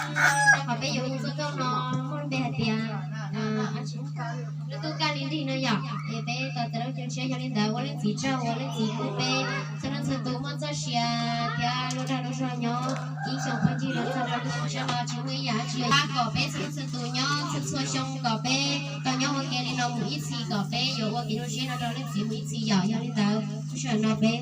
Qhov peb yuav mus txog thaum no muaj lub npe hais tias lub tub Kab Lis Lis no yom, es peb tos txais lub xyoo tshiab. Yog li ntawd ua leej txiv tsaug, ua leej txiv pub peb txhua leej txhua tus muaj txoj sia thiab lub dag lub zog nyob ib xyoos pheej yig los txog rau lub xyoo tshiab no tsis muaj ib yam dab tsi, pab kom peb txhua leej txhua tus nyob txhua txhua xyoo, kom peb tau nyob ua ke li no mus ib txhis, kom peb yuav ua kev zoo siab no rau leej txiv mus ib txhis yom. Yog li ntawd lub sij hawm no peb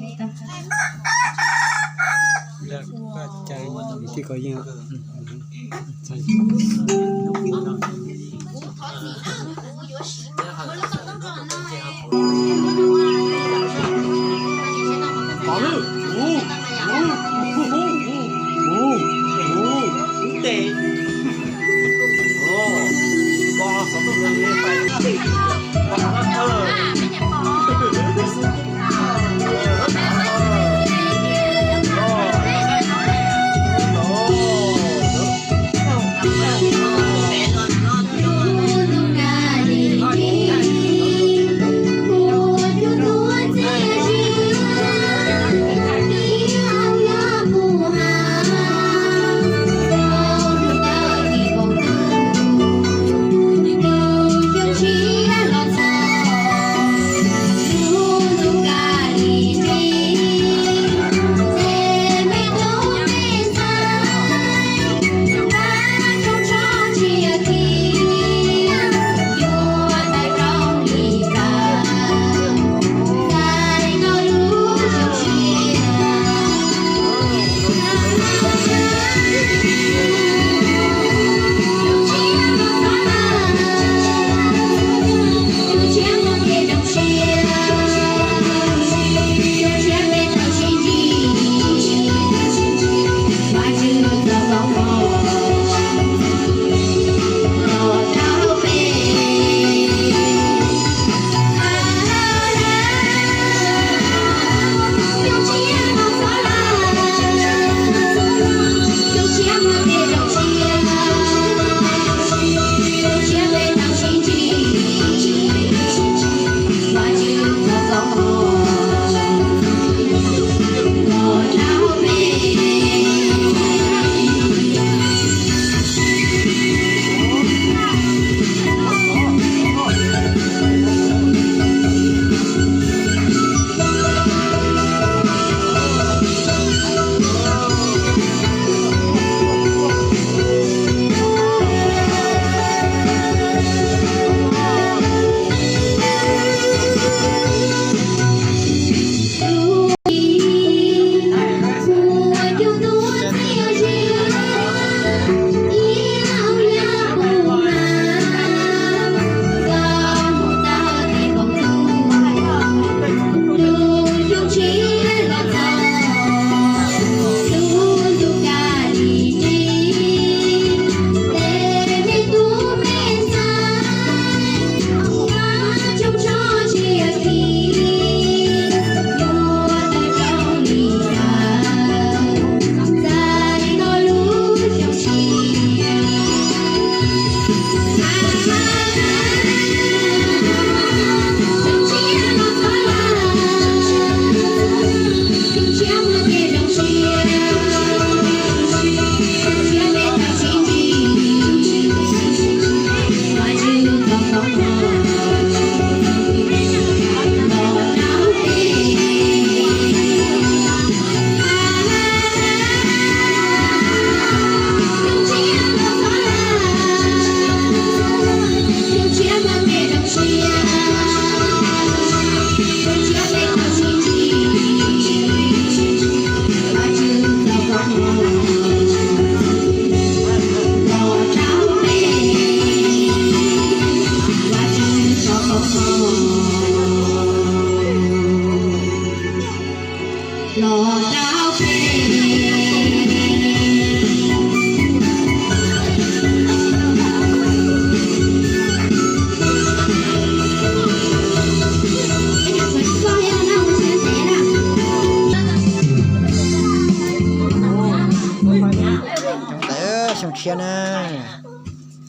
Xyoo tshiab na.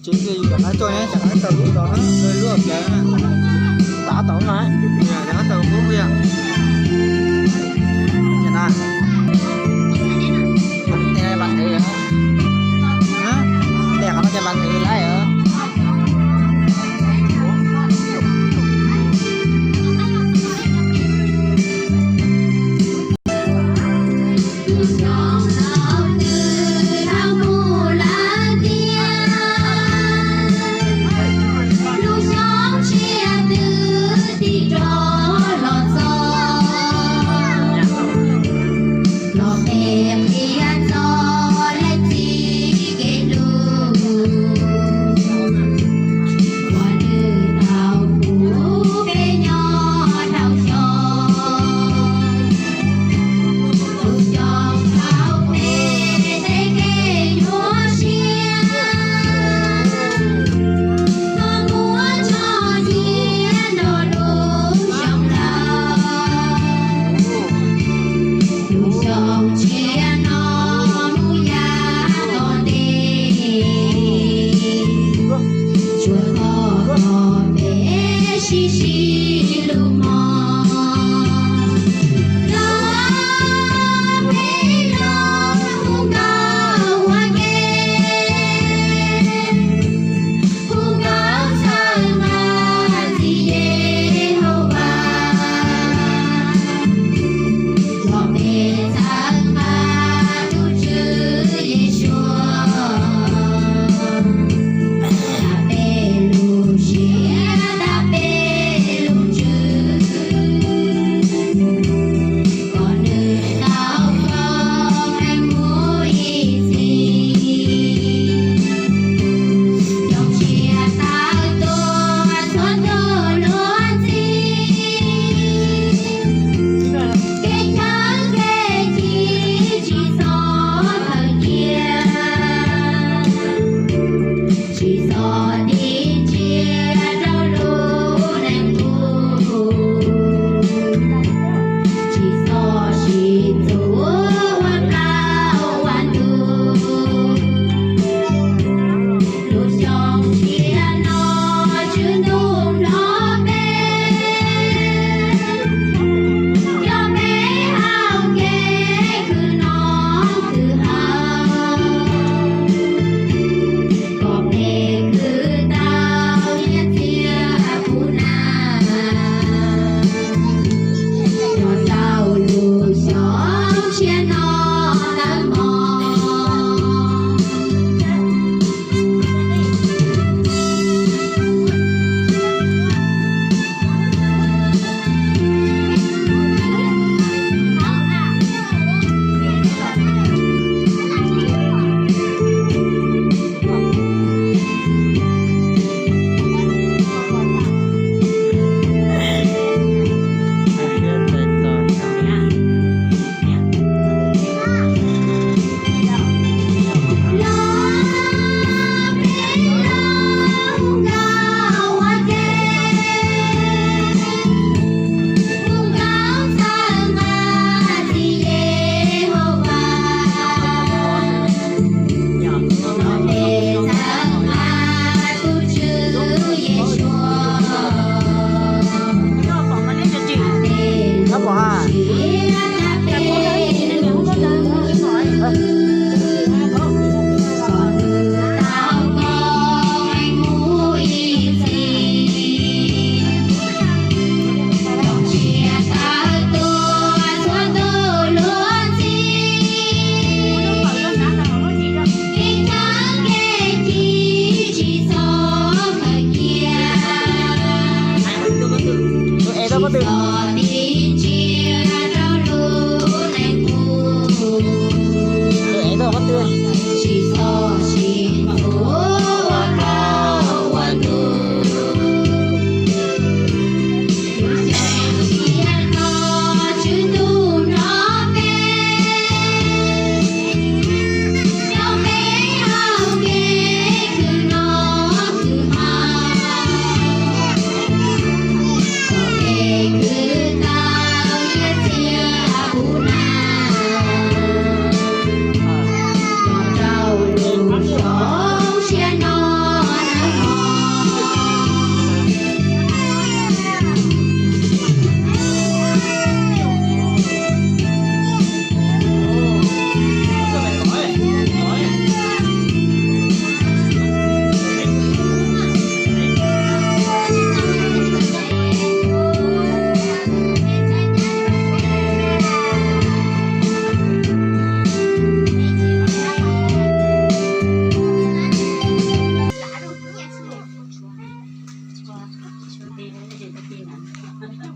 Ces yus rov qab tuaj ne, rov qab tau lub tod na, lub hauv plawv na. Tav tod no, rov qab tau lub yog. Ces na, tes pas tes, Los ntev lawm. Tus xyoo no twb dhau mus lawm tiag, lub xyoo tshiab twb tig rov los txog, los peb qhia txog leej txiv kev hlub. Ti, ti na.